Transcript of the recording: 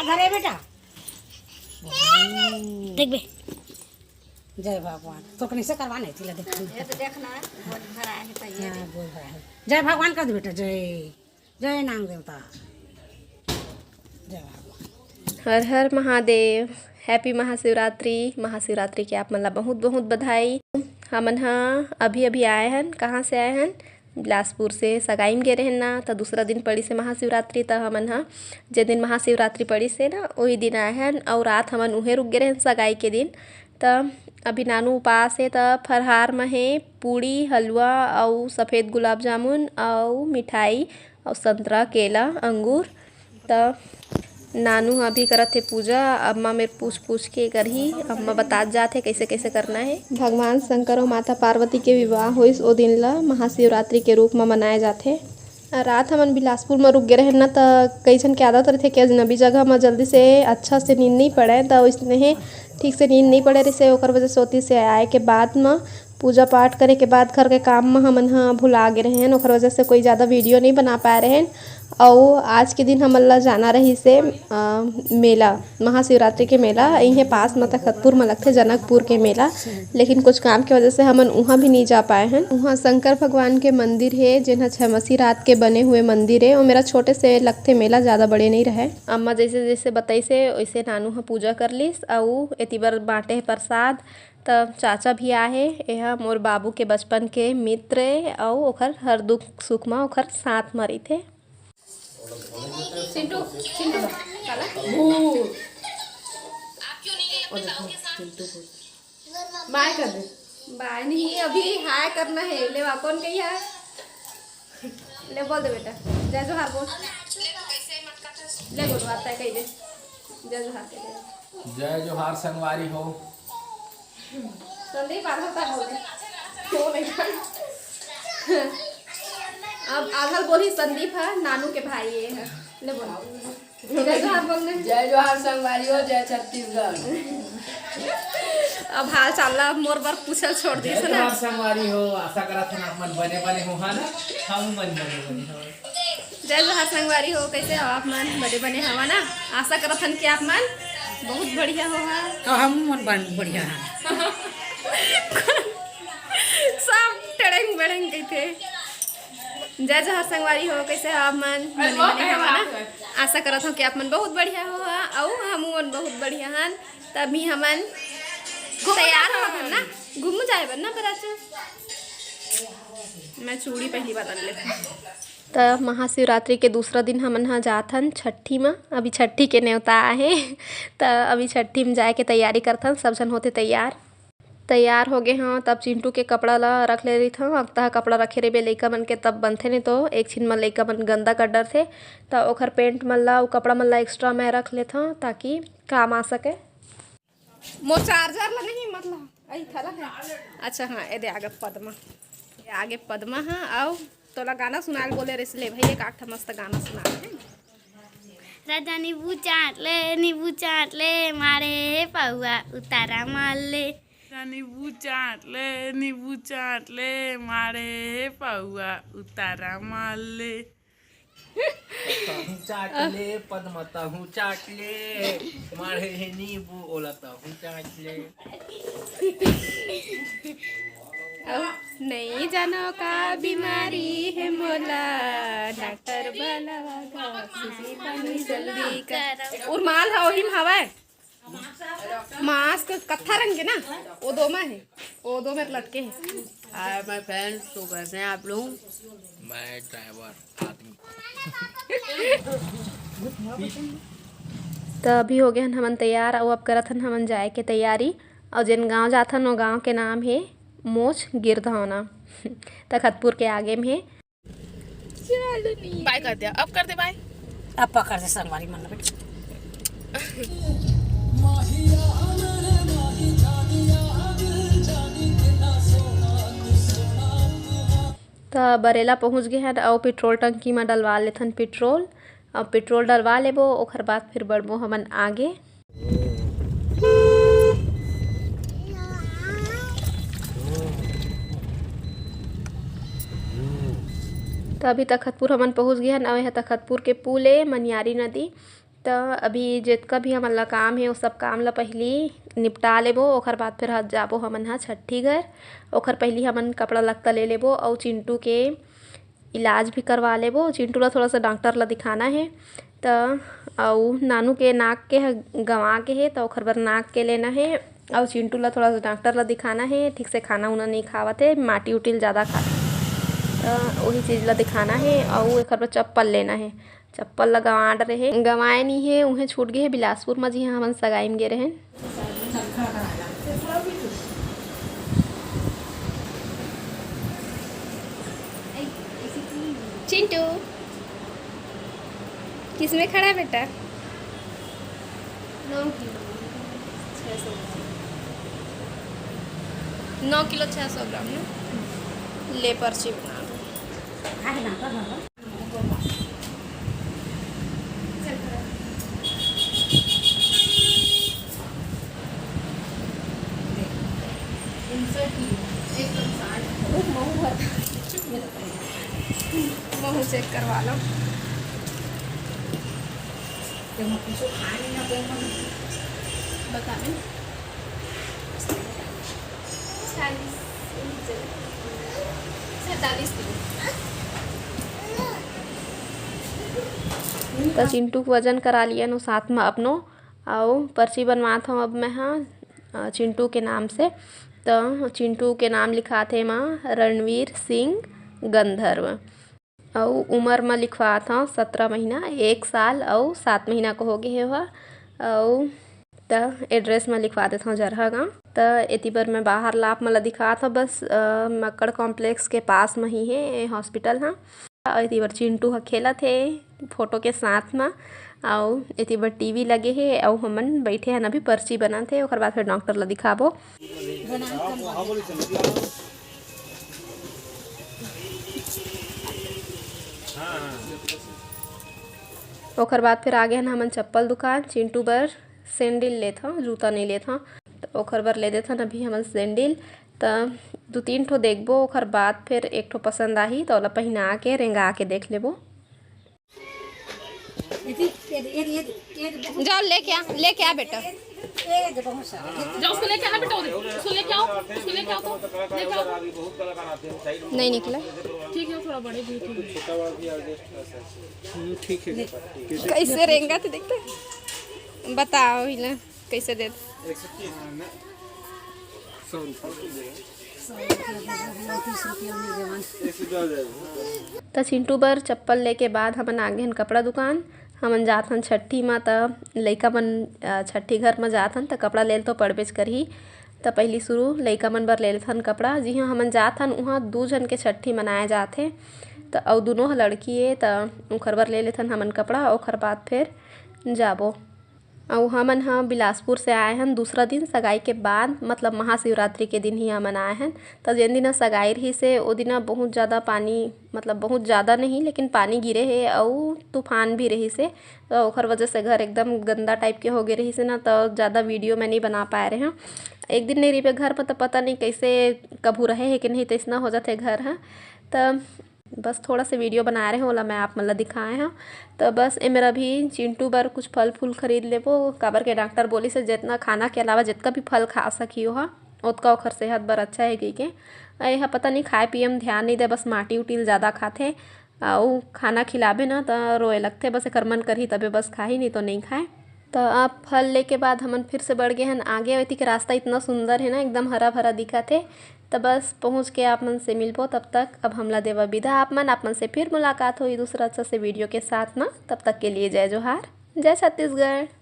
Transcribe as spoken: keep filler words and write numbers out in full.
अरे बेटा, देख बे। जय भगवान। तो कहीं से करवा नहीं थी, ला देख। ये तो देखना, बोझ भरा है तो ये हाँ, बोझ भरा है। जय भगवान कर दे बेटा, जय, जय नाग देवता, जय भगवान। हर हर महादेव। Happy महाशिवरात्रि। महाशिवरात्रि के आप मन ला बहुत बहुत बधाई। हमन हा अभी अभी आए हन। कहाँ से आए हन? बिलासपुर से। सगाई में गे रहेन ना, त दूसरा दिन पड़िस हे महाशिवरात्रि। त हमन ह जे दिन महाशिवरात्रि पड़िस हे ना, ओही दिन आए हन। अउ रात हमन उहें रुक गे रहेन सगाई के दिन। त अभी नानू उपास हे, त फरहार म हे पूड़ी, हलवा अउ सफेद गुलाब जामुन अउ मिठाई अउ संतरा, केला, अंगूर। त नानू ह अभी करत हे पूजा। अम्मा मेर पूछ पूछ के करही, अम्मा बतात जात हे कैसे कैसे करना हे। भगवान शंकर अउ माता पार्वती के विवाह होइस, ओ दिन ल महाशिवरात्रि के रूप म मनाए जाथे। रात हमन बिलासपुर म रुक गे रहेन ना, त कई झन के आदत रहिथे कि अजनबी जगह म जल्दी से अच्छा से नींद नइ पड़े, त ओइसने ठीक से नींद नइ पड़े रहिसे, ओकर वजह से ओती से आए के बाद म पूजा पाठ करे के बाद घर के काम म हमन ह भुला गे रहेन, ओकर वजह से कोई ज़्यादा वीडियो नइ बना पाए रहेन। अउ आज के दिन हमन ला जाना रहिसे, अ, मेला, महाशिवरात्रि के मेला। इहें पास म तखतपुर म लगथे जनकपुर के मेला, लेकिन कुछ काम के वजह से हमन उहाँ भी नइ जा पाए हन। उहाँ शंकर भगवान के मंदिर हे, जेन ह छमसी रात के बने हुए मंदिर हे। ओ मेरा छोटे से लगथे मेला, ज़्यादा बड़े नइ रहय। अम्मा जैसे जैसे बताइसे, वैसे नानू ह पूजा कर लिस अउ एती बर बांटे हे प्रसाद। त चाचा भी आहे। एहा मोर बाबू के बचपन के मित्र ए अउ ओखर हर दुख सुख म ओखर साथ म रहिथे। चिंटू, चिंटू, काला? भूत। ओ देखो, चिंटू भूत। बाय कर दे। बाय नहीं, अभी हाय करना है। ले वा, कौन कही हाय? ले बोल दे बेटा, जय जोहार बोल। ले बोल, बात तय कही दे। जय जोहार कही दे। जय जोहार संगवारी हो। संदीप आधा का बोले। वो नहीं था। अब आधा बोली संदीप है, नानू के भाई ये है। ले बोल। जय जोहार बोल ना। जय जोहार संगवारी हो, जय छत्तीसगढ़। अब हाल चाल ला मोर बर पूछल छोड़ जय दिस ना। जोहार संगवारी हो, आशा करत हन आप मन बने बने हो, हा ना? हम मन बने बने हो। जय जोहार संगवारी हो, कैसे हो आप मन? बने बने हवा ना? आशा करत हन कि आप मन बहुत बढ़िया हो, हा? हाँ, हम मन बन बढ़िया है। सब टड़ेंग बड़ेंग कहिथे। जय जोहार संगवारी हो, कैसे हो आप मन? अरे बने वाह, बने कहे हवा ना? बात है। आशा करत हूँ कि आप मन बहुत बढ़िया हो, हा? अउ हमू मन बहुत बढ़िया हन। तभी हमन घूमू तैयार जाबो। होत हन ना, घूमू जाए बर ना बराचू। मैं चूड़ी पहली बार बन लेती। त महाशिवरात्रि के दूसरा दिन हमन ह जात हन छट्ठी म। अभी छट्ठी के नेवता आहे, त अभी छट्ठी म जाए के तैयारी करथन। सब झन होथे तैयार। तैयार हो गे हंव, तब चिंटू के कपड़ा ला रख ले रहिथंव। अक्ता ह कपड़ा रखे रहिबे लइका मन के, तब बनथे, नहीं तो एक छिन म लइका मन गंदा कर डरथे। त ओखर पैंट मन ला, अउ कपड़ा मन ला एक्स्ट्रा मैं रख लेथंव, ताकि काम आ सके। मोर चार्जर ला नहीं, मतलब, अई थला है। अच्छा, हाँ, ए दे आगे पद्मा। ए आगे पद्मा, हाँ, आओ, तोला गाना सुनाल बोले रे, ले भाई, एक आठ ठा मस्त गाना सुना दे। राजा नींबू चाट ले, नींबू चाट ले, मारे हे पौआ, उतारा मार ले। राजा नींबू चाट ले, नींबू चाट ले, मारे हे पौआ, उतारा मार ले। तहूँ चाट ले, पद्मा तहूँ चाट ले, माढ़े हे नींबू ओला तहूँ चाट ले। अउ नहीं जानो का बीमारी हे मोला, डॉक्टर बलवा गा, सीसी पानी जल्दी कर। उरमाल ह ओही म हवय। मास्क कत्था रंग के ना, ओ दो में है, ओ दो में लटके है। हाय माय फ्रेंड्स, तो कैसे हैं आप लोग? मैं ड्राइवर आदमी। त अभी हो गए हन हमन तैयार, अउ अब करत हन हमन जाए के तैयारी। अउ जेन गांव जात हन, ओ गांव के नाम है मोच गिरधौना, तखतपुर के आगे में है। चलो नी। बाय कर दिया, अब कर दे बाय। अब पकड़ दे संगवारी मन ल बेटा। त बरेला पहुंच गे हन, अउ पेट्रोल टंकी म डलवा लेथन पेट्रोल। अब पेट्रोल डलवा लेबो, ओखर बाद फिर बढ़बो हमन आगे। त अभी तखतपुर हमन पहुंच गे हन, अउ एह तखतपुर के पुल ए मनियारी नदी। त अभी जेतका भी हमन ला काम हे, वो सब काम ला पहिली निपटा लेबो, ओखर बाद फिर ह-, जाबो हमन ह छट्ठी घर। ओखर पहिली हमन कपड़ा लत्ता ले लेबो, अउ चिंटू के इलाज भी करवा लेबो। चिंटू ला थोड़ा सा डॉक्टर ला दिखाना हे, त अउ नानू के नाक के ह-, गंवा के हे, त ओखर बर नाक के लेना हे। अउ चिंटू ला थोड़ा सा डॉक्टर ला दिखाना हे, ठीक से खाना उना नहीं खावत हे, माटी उटी ल ज़्यादा खाथे, त वही चीज़ ला दिखाना हे। अउ एखर बर चप्पल लेना हे, चप्पल ला गंवा डरे हे, गंवाए नहीं हे, उहें छूट गे हे बिलासपुर म, जिहां हमन सगाई म गे रहेन। चिंटू, किस में खड़ा है बेटा? नौ किलो छः सौ ग्राम। नौ किलो छः सौ ग्राम ना। ले पर्ची बना दो। महू चेक करवा लो। बता में। चालीस, सैंतालीस किलो। त चिंटू के वजन करा लियन, साथ म अपनो अउ पर्ची बनवात हव अब मैं ह, अ, चिंटू के नाम से। त चिंटू के नाम लिखात हे एमा रणवीर सिंह गंधर्व। अउ उमर म लिखवात हव सतरा महीना, एक साल अउ सात महीना के हो गे हे ओहा। अउ त एड्रेस म लिखवा देथव जरहा गाँव। त एती बर मैं बाहर ला आप मन ला दिखात हव, बस, अ, मक्कड़ कॉम्प्लेक्स के पास म ही हे ए हॉस्पिटल ह। अउ एती बर चिंटू ह खेलत हे फोटो के साथ म। अउ एती बर टीवी लगे हे, अउ हमन बइठे हन, अभी पर्ची बनत हे, ओकर बाद फिर डॉक्टर ला दिखाबो। ओकर बाद फिर आगे हन हमन चप्पल दुकान। चिंटू बर सैंडल लेथन, जूता नहीं लेथन, त ओकर बर ले देथन अभी हमन सैंडल। त दू तीन ठो देखबो, ओकर बाद फिर एक ठो पसंद आही त ओला पहिना के रेंगा के देख लेबो। जाओ लेके आ, लेके आ बेटा। जाओ, उसको लेके आना बेटा, उधर। उसको लेके आओ, उसको लेके आओ तो, लेके आओ। नहीं निकला। ठीक है, थोड़ा बड़े भी ठीक है। ठीक है। कैसे रेंगा तो देखते। बताओ ही ना, कैसे दे। त चिंटू बर चप्पल लेके बाद हमन आ गे हन कपड़ा दुकान। हमन जात हन छट्ठी म, त लइका मन, अ, छट्ठी घर म जात हन, त कपड़ा लेल तो पड़बेच करही। त पहिली शुरू लइका मन बर ले लेथन कपड़ा। जिहां हमन जात हन, उहां दू झन के छट्ठी मनाए जात हे, त अउ दूनों ह लड़की ए, त ओखर बर ले लेथन हमन कपड़ा, ओखर बाद फेर जाबो। अउ हमन ह बिलासपुर से आए हन दूसरा दिन सगाई के बाद, मतलब महाशिवरात्रि के दिन ही हमन आए हन। त जेन दिन ह सगाई रहिस हे, ओ दिन ह बहुत ज़्यादा पानी, मतलब बहुत ज़्यादा नहीं, लेकिन पानी गिरे हे अउ तूफान भी रहिस हे। त ओखर वजह से घर एकदम गंदा टाइप के हो गे रहिस हे ना, त ज़्यादा वीडियो मैं नहीं बना पाए रहे हूँ। एक दिन नहीं रहिबे घर पर, त पता नहीं कैसे कभू रहे हे कि नहीं, तैसना हो जाथे घर ह। त बस थोड़ा से वीडियो बनाए रहे, ओला मैं आप मन ल दिखाए हव। त बस ए मेरा भी चिंटू बर कुछ फल फूल खरीद लेबो, काबर के डॉक्टर बोलिस हे, जितना खाना के अलावा जितना भी फल खा सकी ओहा, ओतका ओखर सेहत बर अच्छा हे कहिके। ए ह पता नहीं खाए पिए म ध्यान नहीं दे, बस माटी उटी ल ज़्यादा खाथे, अउ खाना खिलाबे ना त रोए लगथे, बस एकर मन करही तबे बस खाही, नहीं तो नहीं खाए। त अब फल लेके बाद हमन फिर से बढ़ गे हन आगे। एती के रास्ता इतना सुंदर हे ना, एकदम हरा भरा दिखत हे। त बस पहुँच के आप मन से मिलबो, तब तक अब हमला देवा विदा। आप मन, आप मन से फिर मुलाकात होही दूसरा अच्छा से वीडियो के साथ म। तब तक के लिए जय जोहार, जय छत्तीसगढ़।